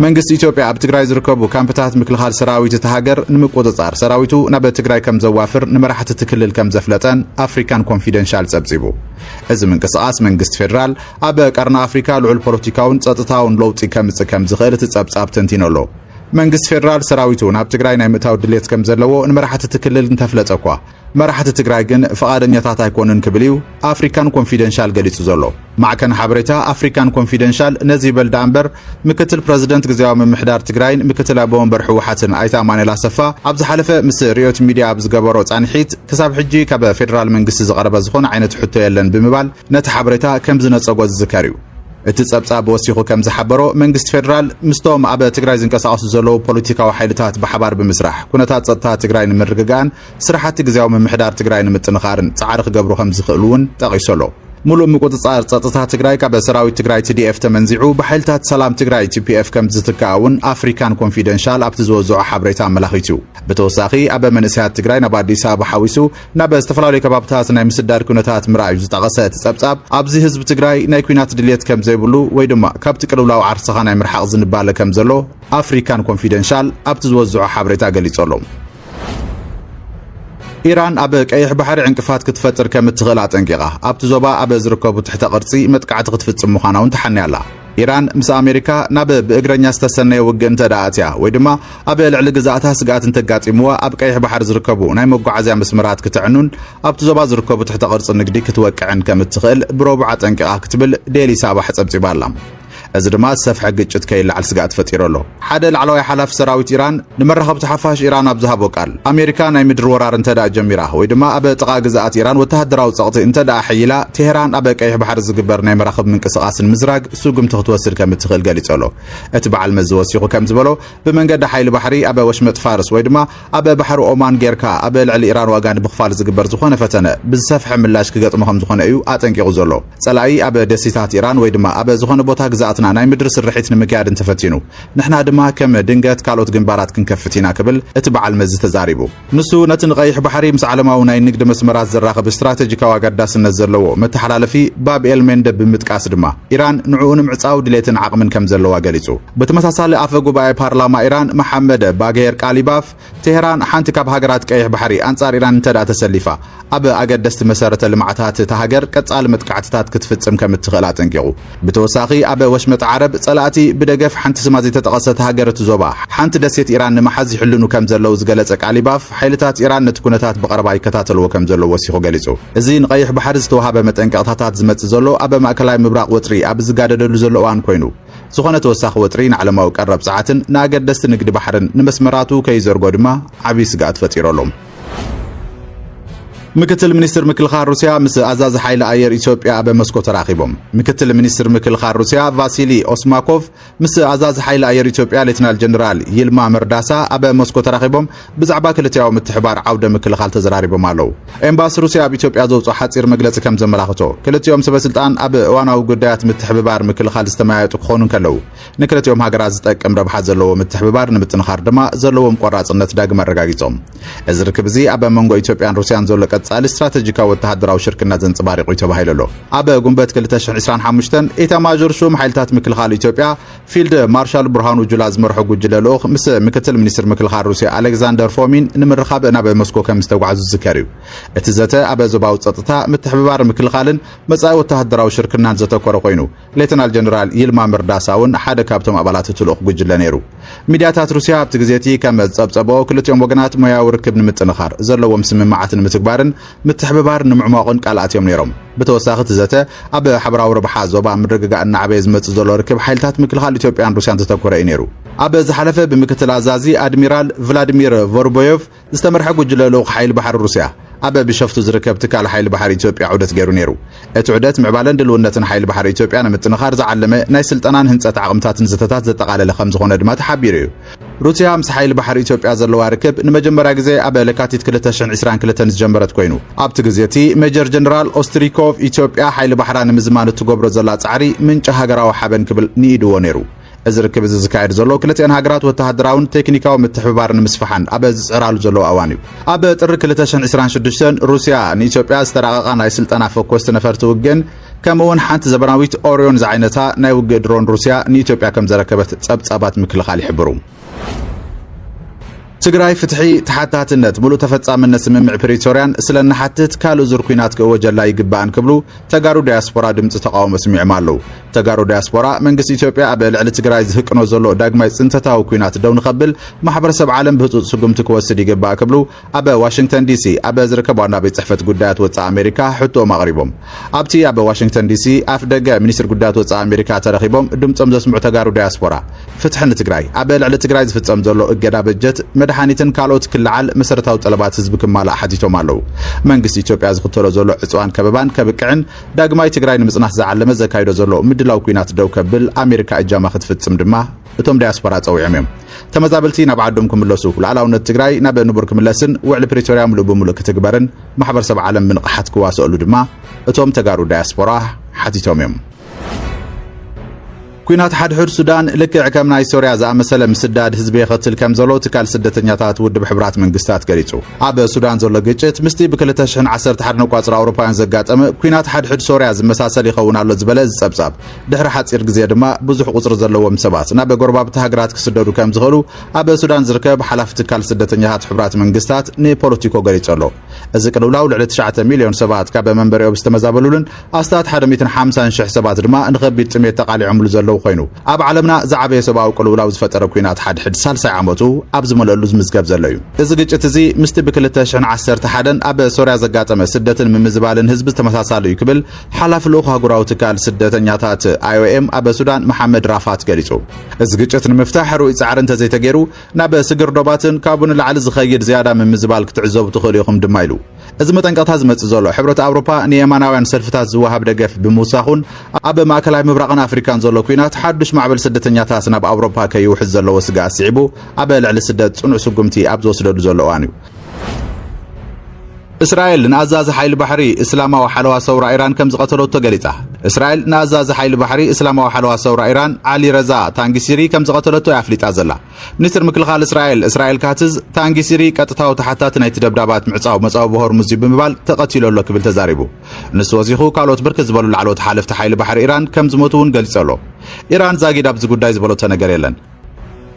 መንግስቲ ኢትዮጵያ ኣብ ትግራይ ዝርከቡ ካምፕታት ምክልኻል ሰራዊት እቲ ሃገር ንምቁጽጻር ሰራዊቱ ናብ ትግራይ ከም ዘዋፍር ንመራሕቲ እቲ ክልል ከም ዘፍለጠን ኣፍሪካን ኮንፊደንሻል ጸብጺቡ። እዚ ምንቅስቓስ መንግስቲ ፌደራል ኣብ ቀርኒ ኣፍሪካ ልዑል ፖለቲካውን ጸጥታውን ለውጢ ከምጽእ ከም ዝኽእል እቲ ጸብጻብ ተንቲኑ ኣሎ። መንግስቲ ፌደራል ሰራዊቱ ናብ ትግራይ ናይ ምእታው ድሌት ከም ዘለዎ ንመራሕቲ እቲ ክልል እንተፍለጠ እኳ፣ መራሕቲ ትግራይ ግን ፍቓደኛታት ኣይኮኑን ክብል እዩ ኣፍሪካን ኮንፊደንሻል ገሊጹ ዘሎ። ማዕከን ሓበሬታ ኣፍሪካን ኮንፊደንሻል ነዚ ይበል ደኣ እምበር፣ ምክትል ፕረዚደንት ግዝያዊ ምምሕዳር ትግራይን ምክትል ኣቦ ወንበር ህወሓትን ኣይተ ኣማኑኤል ኣሰፋ ኣብ ዝሓለፈ ምስ ሪዮት ሚድያ ኣብ ዝገበሮ ጻንሒት፣ ክሳብ ሕጂ ካብ ፌደራል መንግስቲ ዝቐረበ ዝኾነ ዓይነት ሕቶ የለን ብምባል ነቲ ሓበሬታ ከም ዝነጸጎ ዝዝከር እዩ። እቲ ጸብጻብ ወሲኹ ከም ዝሓበሮ፣ መንግስቲ ፌደራል ምስቶም ኣብ ትግራይ ዝንቀሳቐሱ ዘለዉ ፖለቲካዊ ሓይልታት ብሓባር ብምስራሕ፣ ኩነታት ጸጥታ ትግራይ ንምርግጋእን ስራሕቲ ግዝያዊ ምምሕዳር ትግራይ ንምጥንኻርን ጻዕሪ ክገብሩ ከም ዝኽእሉ እውን ጠቒሱ ኣሎ። ሙሉእ ምቁጽጻር ጸጥታ ትግራይ ካብ ሰራዊት ትግራይ ቲ ዲ ኤፍ ተመንዚዑ ብሓይልታት ሰላም ትግራይ ቲ ፒ ኤፍ ከም ዝትክኣ እውን ኣፍሪካን ኮንፊደንሻል ኣብቲ ዝወዝዖ ሓበሬታ ኣመላኺቱ እዩ። ብተወሳኺ፣ ኣብ መንእሰያት ትግራይ ናብ ኣዲስ ኣበባ ሓዊሱ ናብ ዝተፈላለዩ ከባብታት ናይ ምስዳድ ኩነታት ምርኣዩ ዝጠቐሰ እቲ ጸብጻብ፣ ኣብዚ ህዝቢ ትግራይ ናይ ኲናት ድልየት ከም ዘይብሉ ወይ ድማ ካብቲ ቅልውላው ዓርስኻ ናይ ምርሓቕ ዝንባለ ከም ዘሎ ኣፍሪካን ኮንፊደንሻል ኣብቲ ዝወዝዖ ሓበሬታ ገሊጹ ኣሎ። ኢራን ኣብ ቀይሕ ባሕሪ ዕንቅፋት ክትፈጥር ከም እትኽእል ኣጠንቂቓ፣ ኣብቲ ዞባ ኣብ ዝርከቡ ትሕተ ቅርጺ መጥቃዕቲ ክትፍጽም ምዃና እውን ተሓንያ ኣላ። ኢራን ምስ ኣሜሪካ ናብ ብእግረኛ ዝተሰነየ ውግእ እንተ ደኣ ኣትያ፣ ወይ ድማ ኣብ ልዕሊ ግዛእታ ስግኣት እንተጋጢምዋ፣ ኣብ ቀይሕ ባሕሪ ዝርከቡ ናይ መጓዓዝያ መስመራት ክተዕኑን ኣብቲ ዞባ ዝርከቡ ትሕተ ቅርጺ ንግዲ ክትወቅዕን ከም እትኽእል ብረቡዕ ኣጠንቂቓ ክትብል ዴይሊ ሳባሕ ጸብጺባ ኣላ። እዚ ድማ ዝሰፍሐ ግጭት ከይለዓል ስግኣት ፈጢሩ ኣሎ። ሓደ ላዕለዋይ ሓላፊ ሰራዊት ኢራን ንመራኸብቲ ሓፋሽ ኢራን ኣብ ዝሃቦ ቃል፣ ኣሜሪካ ናይ ምድሪ ወራር እንተ ደኣ ጀሚራ ወይ ድማ ኣብ ጥቓ ግዝኣት ኢራን ወተሃደራዊ ጸቕጢ እንተ ደኣ ኣሐይላ፣ ቴሄራን ኣብ ቀይሕ ባሕሪ ዝግበር ናይ መራኽብ ምንቅስቓስ ንምዝራግ ስጉምቲ ክትወስድ ከም እትኽእል ገሊጹ ኣሎ። እቲ በዓል መዚ ወሲኹ ከም ዝበሎ፣ ብመንገዲ ሓይሊ ባሕሪ ኣብ ወሽመጥ ፋርስ ወይ ድማ ኣብ ባሕሪ ኦማን ጌርካ ኣብ ልዕሊ ኢራን ዋጋ ንምኽፋል ዝግበር ዝኾነ ፈተነ ብዝሰፍሐ ምላሽ ክገጥሞ ከም ዝኾነ እዩ ኣጠንቂቑ ዘሎ። ጸላኢ ኣብ ደሴታት ኢራን ወይ ድማ ኣብ ዝኾነ ቦታ ግዝኣትና ናይ ምድሪ ስርሒት ንምክያድ እንተፈቲኑ፣ ንሕና ድማ ከም ድንገት ካልኦት ግንባራት ክንከፍት ኢና ክብል እቲ በዓል መዚ ተዛሪቡ። ንሱ ነቲ ንቐይሕ ባሕሪ ምስ ዓለማዊ ናይ ንግዲ መስመራት ዘራኽብ ስትራቴጂካዊ ኣገዳስነት ዘለዎ መተሓላለፊ ባብ ኤል መንደብ ብምጥቃስ ድማ፣ ኢራን ንዕኡ ንምዕጻው ድሌትን ዓቕምን ከም ዘለዋ ገሊጹ። ብተመሳሳሊ፣ ኣፈ ጉባኤ ፓርላማ ኢራን መሓመድ ባጌር ቃሊባፍ፣ ቴሄራን ሓንቲ ካብ ሃገራት ቀይሕ ባሕሪ ኣንጻር ኢራን እንተ ደኣ ተሰሊፋ፣ ኣብ ኣገደስቲ መሰረተ ልምዓታት እታ ሃገር ቀጻሊ መጥቃዕትታት ክትፍጽም ከም እትኽእል ኣጠንቂቑ። ብተወሳኺ፣ ኣብ ወሽመጥ ዓረብ ጸላእቲ ብደገፍ ሓንቲ ስማ ዘይተጠቐሰት ሃገር እቲ ዞባ፣ ሓንቲ ደሴት ኢራን ንምሓዝ ይሕልኑ ከም ዘለዉ ዝገለጸ ቃሊባፍ፣ ሓይልታት ኢራን ነቲ ኩነታት ብቐረባ ይከታተልዎ ከም ዘለዉ ወሲኹ ገሊጹ። እዚ ንቐይሕ ባሕሪ ዝተወሃበ መጠንቀቕታታት ዝመጽእ ዘሎ ኣብ ማእከላይ ምብራቕ ወጥሪ ኣብ ዝጋደደሉ ዘሎ እዋን ኮይኑ፣ ዝኾነ ተወሳኺ ወጥሪ ንዓለማዊ ቀረብ ጸዓትን ንኣገደስቲ ንግዲ ባሕርን ንመስመራቱ ከይዘርጎ ድማ ዓብዪ ስግኣት ፈጢሩ ኣሎ። ምክትል ሚኒስትር ምክልኻል ሩስያ ምስ ኣዛዚ ሓይሊ ኣየር ኢትዮጵያ ኣብ ሞስኮ ተራኺቦም። ምክትል ሚኒስትር ምክልኻል ሩስያ ቫሲሊ ኦስማኮቭ ምስ ኣዛዚ ሓይሊ ኣየር ኢትዮጵያ ሌትናል ጀነራል ይልማ መርዳሳ ኣብ ሞስኮ ተራኺቦም ብዛዕባ ክልቲኣዊ ምትሕባር ዓውደ ምክልኻል ተዘራሪቦም ኣለዉ። ኤምባሲ ሩስያ ኣብ ኢትዮጵያ ዘውፅኦ ሓፂር መግለፂ ከም ዘመላኽቶ፣ ክልቲኦም ሰበ ስልጣን ኣብ እዋናዊ ጉዳያት ምትሕብባር ምክልኻል ዝተመያየጡ ክኾኑ እንከለዉ፣ ንክልቲኦም ሃገራት ዝጠቅም ረብሓ ዘለዎ ምትሕብባር ንምጥንኻር ድማ ዘለዎም ቆራፅነት ዳግም ኣረጋጊፆም። እዚ ርክብ እዚ ኣብ መንጎ ኢትዮጵያን ሩስያን ዘሎ ቀጻሊ ስትራተጂካዊ ወተሃደራዊ ሽርክነት ዘንጸባሪቑ እዩ ተባሂሉ ኣሎ። ኣብ ጉንበት ክልተ ሽሕን ዕስራን ሓሙሽተን፣ ኢታማዦር ሹም ሓይልታት ምክልኻል ኢትዮጵያ ፊልድ ማርሻል ብርሃኑ ጁላ ዝመርሖ ጉጅለ ልኡኽ ምስ ምክትል ሚኒስትር ምክልኻል ሩስያ ኣሌክዛንደር ፎሚን ንምርኻብ ናብ ሞስኮ ከም ዝተጓዕዙ ዝዝከር እዩ። እቲ ዘተ ኣብ ዞባዊ ጸጥታ፣ ምትሕብባር ምክልኻልን መጻኢ ወተሃደራዊ ሽርክናን ዘተኮረ ኮይኑ፣ ሌተናል ጀነራል ይልማ መርዳሳ እውን ሓደ ካብቶም ኣባላት እቲ ልኡኽ ጉጅለ ነይሩ። ሚድያታት ሩስያ ኣብቲ ግዜ እቲ ከም ዝጸብጸብኦ፣ ክልቲኦም ወገናት ሞያዊ ርክብ ንምጥንኻር ዘለዎም ስምምዓት ንምትግባርን ምትሕብባር ንምዕሟቕን ቃል ኣትዮም ነይሮም። ብተወሳኺ፣ እቲ ዘተ ኣብ ሓበራዊ ረብሓ ዞባ ምርግጋእ እናዓበየ ዝመጽእ ዘሎ ርክብ ሓይልታት ምክልኻል ኢትዮጵያን ሩስያን ዘተኮረ እዩ ነይሩ። ኣብ ዝሓለፈ፣ ብምክትል ኣዛዚ ኣድሚራል ቭላድሚር ቮርቦዮቭ ዝተመርሐ ጉጅለ ልኡኽ ሓይሊ ባሕሪ ሩስያ፣ ኣብ ቢሾፍቱ ዝርከብ ትካል ሓይሊ ባሕሪ ኢትዮጵያ ዑደት ገይሩ ነይሩ። እቲ ዑደት፣ ምዕባለን ድልውነትን ሓይሊ ባሕሪ ኢትዮጵያ ንምጥንኻር ዝዓለመ ናይ ስልጠናን ህንጸት ዓቕምታትን ዘተታት ዘጠቓለለ ከም ዝኾነ ድማ ተሓቢሩ እዩ። ሩስያ ምስ ሓይሊ ባሕሪ ኢትዮጵያ ዘለዋ ርክብ ንመጀመርያ ግዜ ኣብ ለካቲት ክልተ ሽሕን ዕስራን ክልተን ዝጀመረት ኮይኑ፣ ኣብቲ ግዜ እቲ ሜጀር ጀነራል ኦስትሪኮቭ ኢትዮጵያ ሓይሊ ባሕራ ንምዝማን እትገብሮ ዘላ ጻዕሪ ምንጪ ሃገራዊ ሓበን ክብል ንኢድዎ ነይሩ። እዚ ርክብ እዚ ዝካየድ ዘሎ፣ ክልቲኣን ሃገራት ወተሃደራውን ቴክኒካዊ ምትሕብባር ንምስፋሕን ኣብ ዝጽዕራሉ ዘለዋ እዋን እዩ። ኣብ ጥሪ ክልተ ሽሕን ዕስራን ሽዱሽተን፣ ሩስያ ንኢትዮጵያ ዝተራቐቓ ናይ ስልጠና ፈኮስቲ ነፈርቲ ውግእን ከምኡውን ሓንቲ ዘበናዊት ኦሪዮን ዝዓይነታ ናይ ውግእ ድሮን ሩስያ ንኢትዮጵያ ከም ዘረከበት ጸብጻባት ምክልኻል ይሕብሩ። ትግራይ ፍትሒ፣ ተሓታትነት፣ ምሉእ ተፈጻምነት ስምምዕ ፕሪቶርያን ስለ እንሓትት ካልእ ዙር ኲናት ክእወጀላ ይግባእን ክብሉ ተጋሩ ዳያስፖራ ድምፂ ተቃውሞ ኣስሚዖም ኣለዉ። ተጋሩ ዳያስፖራ መንግስቲ ኢትዮጵያ ኣብ ልዕሊ ትግራይ ዝህቅኖ ዘሎ ዳግማይ ፅንተታዊ ኲናት ደው ንኸብል ማሕበረሰብ ዓለም ብህፁፅ ስጉምቲ ክወስድ ይግባእ ክብሉ ኣብ ዋሽንግተን ዲሲ ኣብ ዝርከብ ዋና ቤት ጽሕፈት ጉዳያት ወጻኢ ኣሜሪካ ሕቶኦም ኣቕሪቦም። ኣብቲ ኣብ ዋሽንግተን ዲሲ ኣፍ ደገ ሚኒስትር ጉዳያት ወጻኢ ኣሜሪካ ተረኺቦም ድምጾም ዘስምዑ ተጋሩ ዳያስፖራ፣ ፍትሒ ንትግራይ፣ ኣብ ልዕሊ ትግራይ ዝፍጸም ዘሎ እገዳ በጀት፣ መድሓኒትን ካልኦት ክለዓል መሰረታዊ ጠለባት ህዝቢ ክማላእ ሓቲቶም ኣለዉ። መንግስቲ ኢትዮጵያ ዝኽተሎ ዘሎ ዕጽዋን ከበባን ከብቅዕን ዳግማይ ትግራይ ንምጽናት ዝዓለመ ዘካይዶ ዘሎ ምድላው ኲናት ደው ከብል ኣሜሪካ እጃማ ክትፍጽም ድማ እቶም ዳያስፖራ ጸዊዖም እዮም። ተመዛበልቲ ናብ ዓዶም ክምለሱ፣ ሉዓላውነት ትግራይ ናብ ንቡር ክምለስን ውዕሊ ፕሪቶርያ ምሉእ ብምሉእ ክትግበርን ማሕበረሰብ ዓለም ብንቕሓት ክዋሰኣሉ ድማ እቶም ተጋሩ ዳያስፖራ ሓቲቶም እዮም። ኲናት ሓድሕድ ሱዳን ልክዕ ከም ናይ ሶርያ ዝኣመሰለ ምስዳድ ህዝቢ የኸትል ከም ዘሎ ትካል ስደተኛታት ውድብ ሕቡራት መንግስታት ገሊጹ። ኣብ ሱዳን ዘሎ ግጭት ምስቲ ብ ክልተ ሽሕን ዓሰርተ ሓደን ኣቋጽራ ኣውሮፓውያን ዘጋጠመ ኲናት ሓድሕድ ሶርያ ዝመሳሰል ይኸውን ኣሎ ዝበለ እዚ ጸብጻብ፣ ድሕሪ ሓጺር ግዜ ድማ ብዙሕ ቁጽሪ ዘለዎም ሰባት ናብ ጎረባብቲ ሃገራት ክስደዱ ከም ዝኽእሉ ኣብ ሱዳን ዝርከብ ሓላፊ ትካል ስደተኛታት ሕቡራት መንግስታት ንፖለቲኮ ገሊጹ ኣሎ። እዚ ቅልውላው ልዕሊ ትሽዓተ ሚልዮን ሰባት ካብ መንበሪኦም ዝተመዛበሉሉን ኣስታት ሓደ ሚእትን ሓምሳን ሽሕ ሰባት ድማ ንኸቢድ ጥሜት ተቓሊዖምሉ ዘለዉ ኮይኑ፣ ኣብ ዓለምና ዝዓበየ ሰብኣዊ ቅልውላው ዝፈጠረ ኲናት ሓድሕድ ሳልሳይ ዓመቱ ኣብ ዝመለሉ ዝምዝገብ ዘሎ እዩ። እዚ ግጭት እዚ ምስቲ ብ ክልተ ሽሕን ዓሰርተ ሓደን ኣብ ሶርያ ዘጋጠመ ስደትን ምምዝባልን ህዝቢ ተመሳሳሊ እዩ ክብል ሓላፊ ልኡኽ ኣህጉራዊ ትካል ስደተኛታት ኣይ ኦ ኤም ኣብ ሱዳን መሓመድ ራፋት ገሊጹ። እዚ ግጭት ንምፍታሕ ርኡይ ጻዕሪ እንተዘይተገይሩ ናብ ስግር ዶባትን ካብኡ ንላዕሊ ዝኸይድ ዝያዳ ምምዝባል ክትዕዘቡ ትኽእሉ ኢኹም ድማ ኢሉ። እዚ መጠንቀቕታ ዝመጽእ ዘሎ ሕብረት ኣውሮፓ ንየማናውያን ሰልፍታት ዝወሃብ ደገፍ ብምውሳኹን ኣብ ማእከላይ ምብራቕን ኣፍሪካን ዘሎ ኲናት ሓዱሽ ማዕበል ስደተኛታት ናብ ኣውሮፓ ከይውሕዝ ዘለዎ ስግኣት ስዒቡ ኣብ ልዕሊ ስደት ጽኑዕ ስጉምቲ ኣብ ዝወስደሉ ዘሎ እዋን እዩ። እስራኤል ንኣዛዚ ሓይሊ ባሕሪ እስላማዊ ሓለዋ ሰውራ ኢራን ከም ዝቐተለቶ ገሊጻ። እስራኤል ንኣዛዚ ሓይሊ ባሕሪ እስላማዊ ሓለዋ ሰውራ ኢራን ዓሊ ረዛ ታንጊሲሪ ከም ዝቐተለቶ እያ ኣፍሊጣ ዘላ። ሚኒስትር ምክልኻል እስራኤል እስራኤል ካትዝ፣ ታንጊሲሪ ቀጥታዊ ተሓታቲ ናይቲ ደብዳባት ምዕጻው መጻወቢ ሆርሙዝ እዩ ብምባል ተቐቲሉ ኣሎ ክብል ተዛሪቡ። ንሱ ወሲኹ ካልኦት ብርክት ዝበሉ ላዕለዎት ሓለፍቲ ሓይሊ ባሕሪ ኢራን ከም ዝሞቱ እውን ገሊጹ ኣሎ። ኢራን ዛጊድ ኣብዚ ጉዳይ ዝበለቶ ነገር የለን።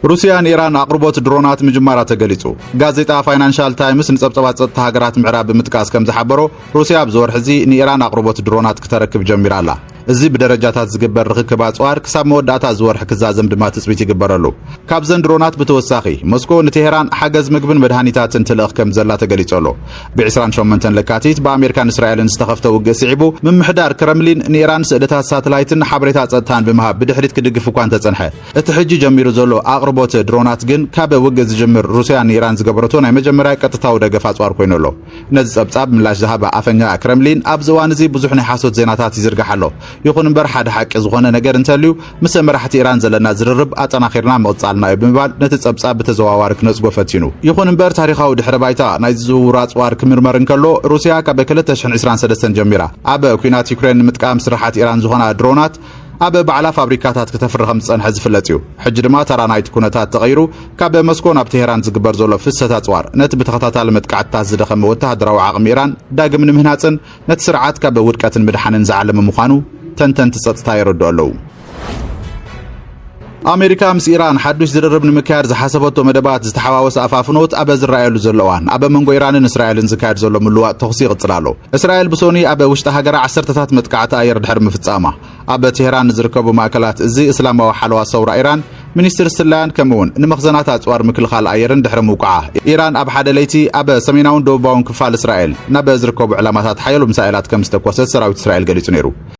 ሩስያ ንኢራን ኣቕርቦት ድሮናት ምጅማራ ተገሊጹ። ጋዜጣ ፋይናንሻል ታይምስ ንጸብጸባት ጸጥታ ሃገራት ምዕራብ ብምጥቃስ ከም ዝሓበሮ፣ ሩስያ ኣብዚ ወርሒ እዚ ንኢራን ኣቕርቦት ድሮናት ክተረክብ ጀሚራ ኣላ። እዚ ብደረጃታት ዝግበር ርኽክብ ኣጽዋር ክሳብ መወዳእታ እዚ ወርሒ ክዛዘም ድማ ትጽቢት ይግበረሉ። ካብዘን ድሮናት ብተወሳኺ፣ ሞስኮ ንቴሄራን ሓገዝ ምግብን መድሃኒታትን ትልእኽ ከም ዘላ ተገሊጹ ኣሎ። ብ ዕስራን ሸሞንተን ለካቲት ብኣሜሪካን እስራኤልን ዝተኸፍተ ውግእ ስዒቡ፣ ምምሕዳር ክረምሊን ንኢራን ስእልታት ሳተላይትን ሓበሬታ ጸጥታን ብምሃብ ብድሕሪት ክድግፍ እኳ እንተጸንሐ፣ እቲ ሕጂ ጀሚሩ ዘሎ ኣቕርቦት ድሮናት ግን ካብ ውግእ ዝጅምር ሩስያ ንኢራን ዝገበረቶ ናይ መጀመርያ ቀጥታዊ ደገፍ ኣጽዋር ኮይኑ ኣሎ። ነዚ ጸብጻብ ምላሽ ዝሃበ ኣፈኛ ክረምሊን፣ ኣብዚ እዋን እዚ ብዙሕ ናይ ሓሶት ዜናታት ይዝርጋሕ ኣሎ። ይኹን እምበር ሓደ ሓቂ ዝኾነ ነገር እንተልዩ፣ ምስ መራሕቲ ኢራን ዘለና ዝርርብ ኣጠናኺርና ምቕጻልና እዩ ብምባል ነቲ ጸብጻብ ብተዘዋዋሪ ክነጽጎ ፈቲኑ። ይኹን እምበር ታሪኻዊ ድሕረ ባይታ ናይዚ ዝውውር ኣጽዋር ክምርመር እንከሎ፣ ሩስያ ካብ ክልተ ሽሕን ዕስራን ሰለስተን ጀሚራ ኣብ ኲናት ዩክሬን ንምጥቃም ስራሓት ኢራን ዝኾና ድሮናት ኣብ ባዕላ ፋብሪካታት ክተፍሪ ከም ዝጸንሐ ዝፍለጥ እዩ። ሕጂ ድማ ተራ ናይቲ ኩነታት ተቐይሩ፣ ካብ ሞስኮ ናብ ቴሄራን ዝግበር ዘሎ ፍሰት ኣጽዋር ነቲ ብተኸታታሊ መጥቃዕትታት ዝደኸመ ወተሃደራዊ ዓቕሚ ኢራን ዳግም ንምህናጽን ነቲ ስርዓት ካብ ውድቀትን ምድሓንን ዝዓለመ ምዃኑ ተንተንቲ ጸጥታ የረድኡ ኣለዉ። ኣሜሪካ ምስ ኢራን ሓዱሽ ዝርርብ ንምክያድ ዝሓሰበቶ መደባት ዝተሓዋወሰ ኣፋፍኖት ኣብ ዝረኣየሉ ዘሎ እዋን፣ ኣብ መንጎ ኢራንን እስራኤልን ዝካየድ ዘሎ ምልዋጥ ተኹሲ ይቕጽል ኣሎ። እስራኤል ብሶኒ ኣብ ውሽጢ ሃገራ ዓሰርተታት መጥቃዕቲ ኣየር ድሕሪ ምፍጻማ፣ ኣብ ቴሄራን ንዝርከቡ ማእከላት እዚ እስላማዊ ሓለዋ ሰውራ ኢራን፣ ሚኒስትሪ ስለያን ከምኡውን ንመኽዘናት ኣጽዋር ምክልኻል ኣየርን ድሕሪ ምውቃዓ፣ ኢራን ኣብ ሓደ ለይቲ ኣብ ሰሜናውን ደቡባውን ክፋል እስራኤል ናብ ዝርከቡ ዕላማታት ሓያሎ ሚሳኤላት ከም ዝተኮሰት ሰራዊት እስራኤል ገሊጹ ነይሩ።